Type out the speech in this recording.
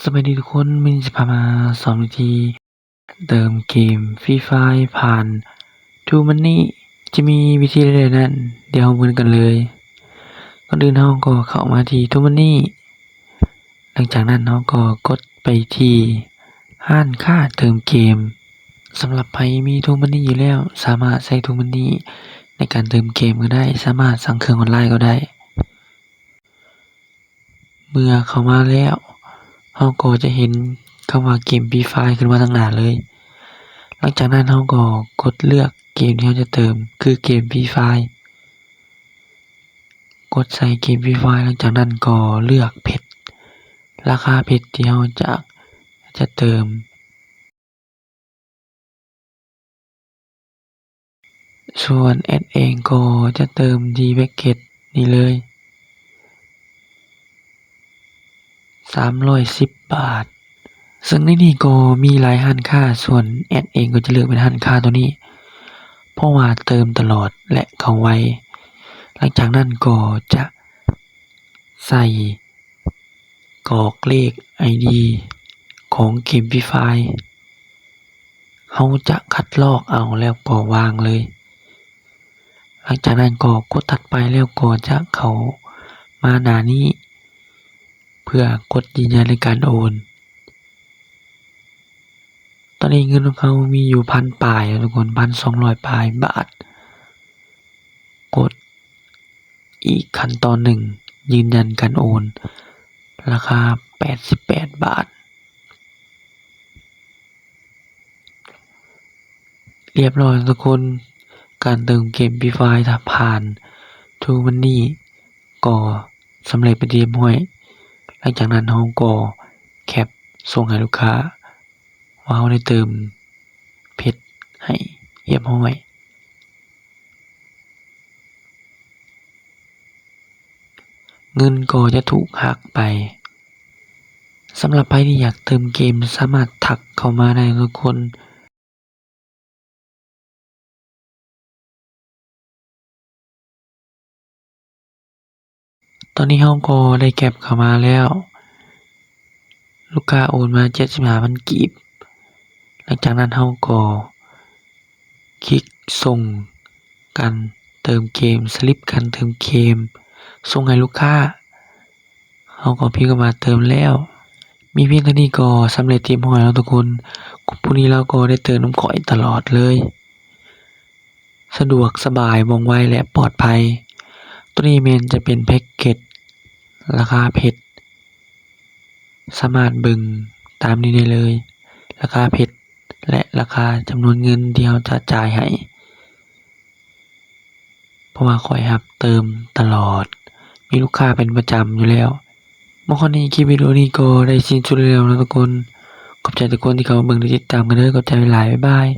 ສະບາຍດີທຸກຄົນ, ມື້ນີ້ຈະພາມາສອນວິທີເຕີມເກມ Free Fire ຜ່ານ True Money ຈະມີວິທີໃດນັ້ນ, ດຽວເຮົາມາເບິ່ງກັນເລີຍ. ກ່ອນອື່ນເຮົາກໍເຂົ້າມາທີ່ True Money, ຫຼັງຈາກນັ້ນເຮົາກໍກົດໄປທີ່ຮ້ານຄ້າເຕີມເກມ. ສຳລັບໃຜມີ True Money ຢູ່ແລ້ວ ສາມາດໃຊ້ True Money ໃນການເຕີມເກມກໍໄດ້, ສາມາດສັ່ງເຄື່ອງອອນລາຍກໍໄດ້. ເມື່ອເຂົ້າມາແລ້ວ ເຮົາກໍຈະເຫັນຄຳວ່າເກມ Free Fire ຂຶ້ນມາທາງໜ້າເລີຍ. ຫຼັງຈາກນັ້ນເຮົາກໍກົດເລືອກເກມທີ່ເຮົາຈະເຕີມ ຄືເກມ Free Fire. ກົດໃສ່ເກມ Free Fire ຫຼັງຈາກນັ້ນກໍເລືອກເພັດ, ລາຄາເພັດທີ່ເຮົາຈະ ຈະເຕີມ. ສ່ວນແອັດເອງກໍຈະເຕີມທີ່ແພັກເກັດນີ້ເລີຍ ສາມຮ້ອຍສິບບາດ, ເຊິ່ງໃນນີ້ກໍມີຫຼາຍຮ້ານຄ້າ, ສ່ວນແອັດເອງກໍຈະເລືອກເປັນຮ້ານຄ້າໂຕນີ້ ເພາະວ່າເຕີມຕະຫຼອດ ແລະ ເຂົ້າໄວ. ຫຼັງຈາກນັ້ນກໍຈະໃສ່ ກອກເລກ ໄອດີ ຂອງເກມ Free Fire ເຮົາຈະຄັດລອກເອົາແລ້ວກໍວາງເລີຍ. ຫຼັງຈາກນັ້ນກໍກົດຖັດໄປ ແລ້ວກໍຈະເຂົ້າມາໜ້ານີ້ ເພື່ອກົດຢືນຢັນໃນການໂອນ. ຕອນນີ້ເງິນຂອງເຮົາມີຢູ່ພັນປາຍແລ້ວທຸກຄົນ, ພັນສອງຮ້ອຍປາຍບາດ. ກົດອີກຂັ້ນຕອນໜຶ່ງ, ຢືນຢັນການໂອນ, ລາຄາແປດສິບແປດບາດ. ລຽບຮ້ອຍທຸກຄົນ, ການເຕີມເກມ Free Fire ຜ່ານ True Money ກໍສຳເລັດເປັນທີ່ຮຽບຮ້ອຍ. ຫຼັງຈາກນັ້ນເຮົາກໍແຄັບສົ່ງໃຫ້ລູກຄ້າ ວ່າເຮົາໄດ້ເຕີມເພັດໃຫ້ຮຽບຮ້ອຍ. ເງິນກໍຈະຖືກຫັກໄປ. ສຳລັບໃຜທີ່ຢາກເຕີມເກມ ສາມາດທັກເຂົ້າມາໄດ້ທຸກຄົນ. ຕອນນີ້ເຮົາກໍໄດ້ແຄັບເຂົ້າມາແລ້ວ, ລູກຄ້າໂອນມາເຈັດສິບຫ້າພັນກີບ. ຫຼັງຈາກນັ້ນເຮົາກໍຄລິກສົ່ງການເຕີມເກມ, ສະລິບການເຕີມເກມ ສົ່ງໃຫ້ລູກຄ້າ. ເຮົາກໍພິມຄຳວ່າເຕີມແລ້ວ. ມີພຽງເທົ່ານີ້ກໍສຳເລັດຮຽບຮ້ອຍແລ້ວທຸກຄົນ. ຜູ້ນີ້ລາວກໍໄດ້ເຕີມນຳຂ້ອຍຕະຫຼອດເລີຍ. ສະດວກສະບາຍ ວ່ອງໄວ ແລະ ປອດໄພ. ໂຕນີ້ແມ່ນຈະເປັນແພັກເກັດລາຄາເພັດ. ສາມາດເບິ່ງຕາມນີ້ໄດ້ເລີຍ, ລາຄາເພັດ ແລະ ລາຄາຈຳນວນເງິນທີ່ເຮົາຈະຈ່າຍໃຫ້. ເພາະວ່າຂ້ອຍຮັບເຕີມຕະຫຼອດ, ມີລູກຄ້າເປັນປະຈຳຢູ່ແລ້ວ. ມາຮອດນີ້ຄລິບວິດີໂອນີ້ກໍໄດ້ສິ້ນສຸດລົງແລ້ວເນາະທຸກຄົນ. ຂອບໃຈທຸກຄົນທີ່ເຂົ້າມາເບິ່ງ ແລະ ຕິດຕາມກັນເດີ. ຂອບໃຈຫຼາຍໆ. ບາຍບາຍ.